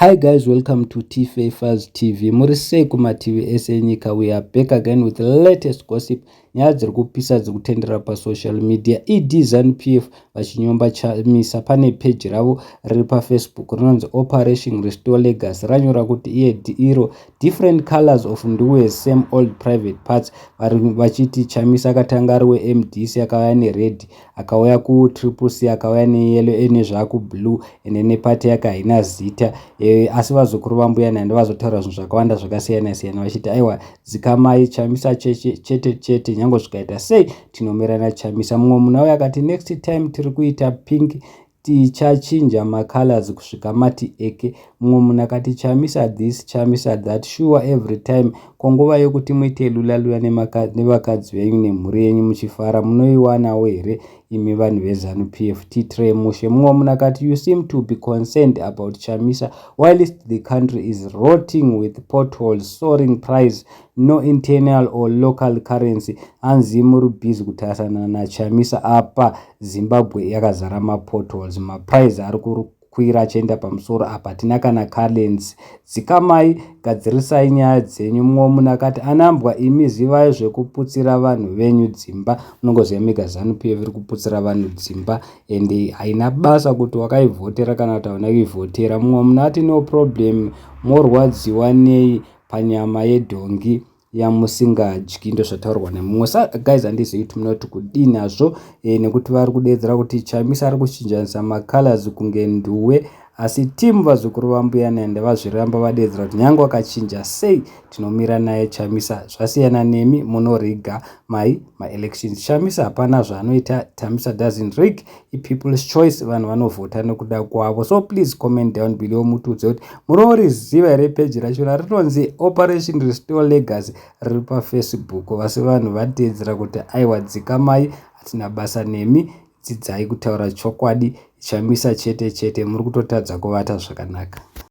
Hi guys, welcome to Tfafers TV. Muri sei kumativi ese enyika? We are back again with the latest gossip. Nyaya dziri kupisa dziri kutenderera pasocial media. ED ZANU PF vachinyomba Chamisa. Pane page ravo riri paFacebook rinonzi Operation Restore Legacy, ranyora kuti iye iro "Different colors of nduwe, same old private parts." Vachiti Chamisa akatanga ari weMDC, akauya nered, akauya kuTriple C, akauya neyellow, nezvakublue, ende nepati yake haina zita. Asi vazukuru vambuya Nandi vazotaura zvinhu zvakawanda zvakasiyana siyana, vachiti aiwa, dzikamai, Chamisa chete chete, nyange zvikaita sei tinomira naChamisa. Mumwe munhu auyo akati, "Next time tiri kuita pink, tichachinja macolors kusvika mati eke." Mumwe munhu akati, "Chamisa this, Chamisa that, sure every time. Konguva yekuti muite lula lula nevakadzi venyu nemhuri yenyu muchifara munoiwanawo here imi vanhu veZANU PF? Titre mushe." Mumwe munhu akati, "You seem to be concerned about Chamisa whilst the country is rotting with potholes, soaring price, no internal or local currency." Anzi muri busy kutarisana naChamisa, apa Zimbabwe yakazara mapotholes, maprice ari kukwira achienda pamusoro, apa hatina kana currency. Dzikamai, gadzirisai nyaya dzenyu. Mumwe munhu akati, "Anambwa imi, zivai zvekuputsira vanhu venyu dzimba." Munongoziva mega, ZANU PF iri kuputsira vanhu dzimba, ende haina basa kuti wakaivhotera kana kuti hauna kuivhotera. Mumwe munhu ati, "No problem, morwadziwa nei panyama yedhongi yamusingadyi?" Ndozvataurwa nemumwe. Sa guys, handizivi kuti munoti kudii nazvo, nekuti vari kudedzera kuti Chamisa ari kuchinjanisa macolors kunge nduwe, asi timu vazukuru vambuya Nende vazviramba, vadedzera kuti nyange wakachinja sei tinomira naye Chamisa. Zvasiyana nemi munoriga mai maelections. Chamisa hapana zvaanoita. Chamisa doesn't rig, ipeople's choice, vanhu vanovhota nekuda kwavo. So please comment down below, mutiudze kuti munoriziva here peji rachona rinonzi Operation Restore Legacy riri paFacebook. Vasi vanhu vadeedzera kuti aiwa, dzikamai, hatina basa nemi, dzidzai kutaura chokwadi, Chamisa chete chete, muri kutotadza kuvata zvakanaka.